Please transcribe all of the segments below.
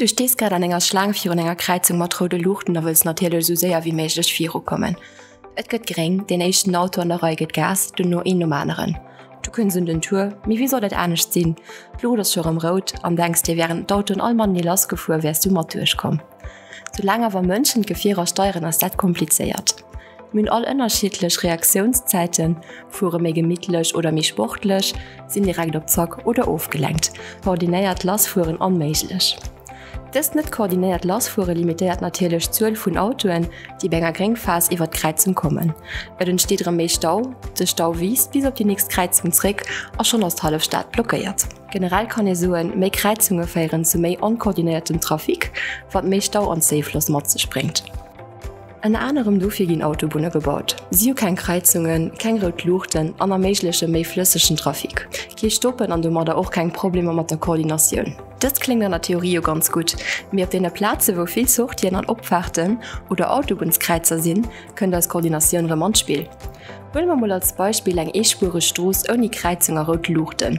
Du stees grad an enger Schlaang virun enger Kräizung mat roude Luuchten a wëlls natierlech esou séier wéi méiglech virukommen. Et gëtt gréng, deen éischten Auto an der Rei gëtt Gas, duerno een nom aneren. Du kënns un den Tour, mee wéi soll dat anescht sinn, d'Luucht ass scho rëm rout an denks dir, wären d'Autoen all matenee lassgefuer, wäers du mat duerchkomm. Soulaang awer Mënschen d'Gefierer steieren, ass dat komplizéiert. Mir hunn all ënnerschiddlech Reaktiounszäiten, fuere méi gemittlech oder méi sportlech, sinn direkt op Zack oder ofgelenkt. Koordinéiert Lassfueren onméiglech. Dëst net koordinéiert Lassfuere limitéiert natierlech d'Zuel vun Autoen, déi bei enger Gréngphas iwwer d'Kräizung kommen. Et entsteet erëm méi Stau, de Stau wiisst bis op déi nächst Kräizung zréck a schonn ass d'hallef Stad blockéiert. Generell kann ee soen, méi Kräizunge féieren zu méi onkoordinéiertem Trafic, wat méi Stau an Zéifloss mat sech bréngt. Ënner anerem dofir ginn Autobunne gebaut. Si hu keng Kräizungen, keng rout Luuchten an erméigleche méi flëssegen Trafic. Kee Stoppen an domadder och keng Problemer mat der Koordinatioun. Dëst kléngt an der Theorie jo ganz gutt, mee op deene Plaze wou vill Sortien an Opfaarten oder Autobunnskräizer sinn, kënnt eis Koordinatioun rëm an d'Spill. Huele mer mol als Beispill eng eespuereg Strooss ouni Kräizung a rout Luuchten.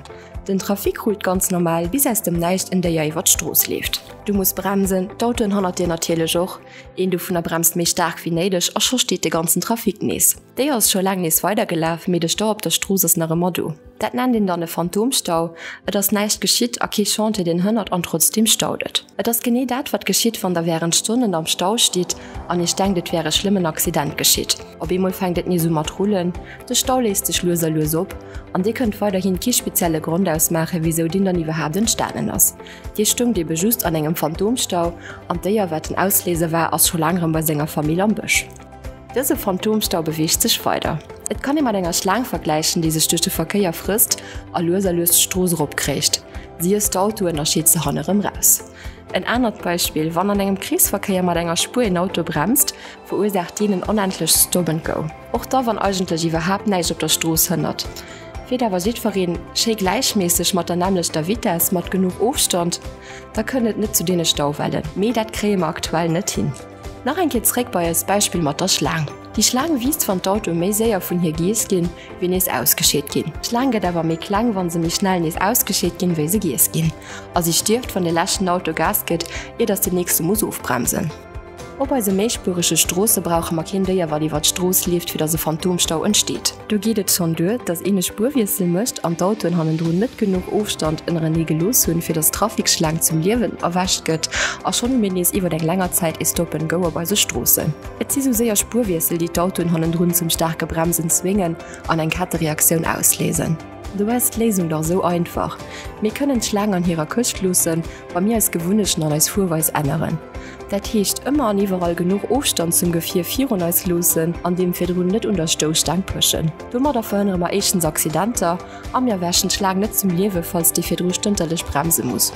Den Trafic rullt ganz normal, bis aus dem Näischt en Déier iwwer d'Strooss leeft. Du muss bremsen, d'Autoen hannert dir natierlech och. Een dovunner bremst méi staark wéi néideg a scho steet de ganzen Trafic nees. Déi ass scho laang nees weidergelaf, mee de Stau op der Strooss ass nach ëmmer do. Dat nennt een dann e Phantomstau, et ass näischt geschitt a kee Chantier deen hënnert an trotzdeem staut et. Et ass genee dat wat geschitt wann der wärend Stonnen am Stau stitt an iech denkt et wär e schlëmmen Accident geschitt. Op eemol fänkt et nees u mat rullen, de Stau léist sech lues a lues op an dir kënnt weiderhin kee spezielle Grond ausmaachen wisou deen dann iwwerhaapt entstanen ass. Dee stoung ebe just an engem Phantomstau an d'Déier, wat den Ausléiser war, ass scho laang erëm bei senger Famill am Bësch. Dëse Phantomstau beweegt sech weider. Et kann ee mat enger Schlaang vergläichen, déi sech duerch de Verkéier frësst a lues a lues d'Strooss erop kréicht. Si ësst d'Autoen a scheet se hanne rëm raus. En anert Beispill, Wann an engem Kreesverkéier mat enger Spuer een Auto bremst, verursaacht deen en onendlecht Stop and Go. Och da wann eigentlech iwwerhaapt näischt op der Strooss hënnert. Fiert awer jiddwereen schéi gläichméisseg mat der nämmlechter Vitess, mat genuch Ofstand, da kënnt et net zu deene Stauwellen. Mee dat kréie mer aktuell net hin. Nach eng Kéier zréck bei eist Beispill mat der Schlaang. Déi Schlaang wiisst wann d'Autoe méi séier vun hir giess ginn, wéi nees ausgescheet ginn. D'Schlaang gëtt awer méi kleng wann se méi schnell nees ausgescheet ginn, wéi se giess ginn. A si stierft wann de leschten Auto Gas gëtt, ier datt den nächste muss ofbremsen. Op eise méispuerege Stroosse brauche mer keen Déier wat iwwer d'Strooss leeft fir dass e Phantomstau entsteet. Do geet et schonn duer, dass een e Spuerwiessel mécht an d'Autoen hannendrun net genuch Ofstand ënnerenee gelooss hunn, fir dass d'Traficsschlaang zum Liewen erwächt gëtt a schonn hu mir nees iwwer eng länger Zäit e Stop and Go op eise Stroossen. Et si sou séier Spuerwiessel, déi d'Autoen hannendrun zum staarke Bremsen zwéngen an eng Kettereaktioun ausléisen. Dobäi ass d'Léisung dach esou einfach, Mir kënnen d'Schlaang an hirer Këscht loossen, wa mir eis Gewunnechten an eis Fuerweis änneren. Dat heescht, ëmmer an iwwerall genuch Ofstand zum Gefier virun eis loossen an deem virdrun net un der Stousstaang pëschen. Domadder verhënnere mer éischtens Accidenter a mir erwächen d'Schlaang net zum Liewe falls déi virdru stënterlech bremse muss.